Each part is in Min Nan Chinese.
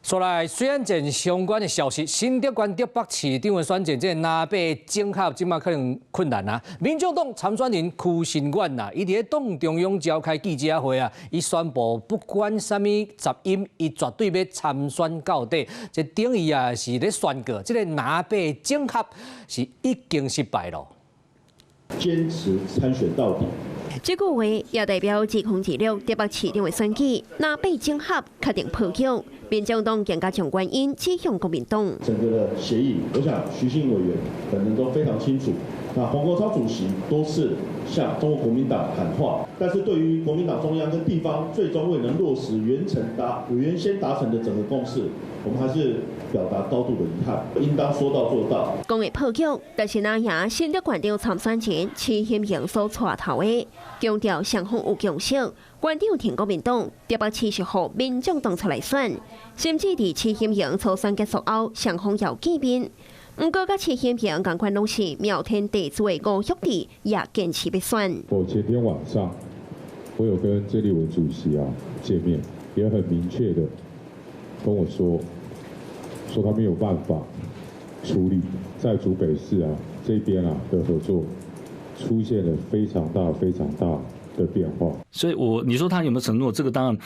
煞來選戰相關的消息，新竹縣竹北市長的選戰，這個藍白整合這馬可能困難啊。民眾黨參選人柯信遠啊，伊佇咧黨中央召開記者會啊，伊宣布不管啥物雜音，伊絕對欲參選到底。這等於啊是咧宣告，這個藍白整合是已經失敗囉。堅持參選到底。這句話也代表2026竹北市長的選舉，藍白整合確定破局。民眾黨更加將原因指向國民黨。整個的協議，我想徐幸委員本人都非常清楚。那黃國昌主席多次向中國國民黨喊話，但是對於國民黨中央跟地方最終未能落實原先達成的整個共識，我們還是表達高度的遺憾，應當說到做到。講會破局，但是若贏新竹縣長參選人徐欣瑩所帶頭的，強調雙方有共識，縣長挺國民黨，竹北市是予民眾黨出來選，甚至佇徐欣瑩初選結束後，雙方又見面。毋過，佮徐欣瑩仝款攏是苗天地主的吳旭哲也堅持欲選。我前天晚上，我有跟鄭麗文主席啊見面，也很明確的跟我說，說他沒有辦法處理在竹北市啊這邊啊的合作，出現了非常大非常大的變化。所以我你說他有沒有承諾？這個當然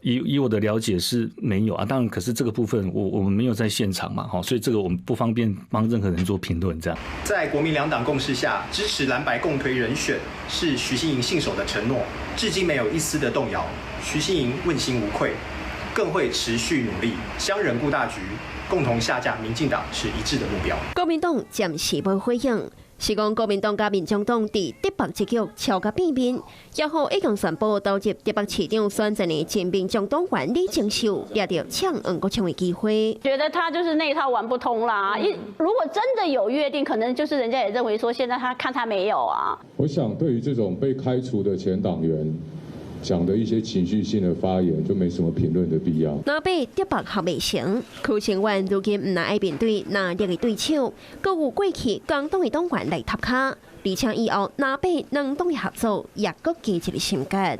以我的了解是沒有啊。當然，可是這個部分我們沒有在現場嘛，所以這個我們不方便幫任何人做評論。這樣，在國民兩黨共識下，支持藍白共推人選是徐欣瑩信守的承諾，至今沒有一絲的動搖。徐欣瑩問心無愧，更會持續努力，相忍顧大局，共同下架民進黨是一致的目標。國民黨暫時無回應。是講國民黨佮民眾黨佇竹北這局吵甲變面，也予已經宣布投入竹北市長選戰的前民眾黨員李正秀掠著嗆黃國昌的機會。覺得他就是那一套玩不通啦。如果真的有約定，可能就是人家也認為說，現在他看他沒有啊。我想對於這種被開除的前黨員講的一些情緒性的發言，就沒什麼評論的必要。藍白竹北合袂成，柯信遠如今毋但愛面對藍綠的對手，閣有過去共黨的黨員來插跤，而且以後藍白兩黨的合作也閣加一個心結。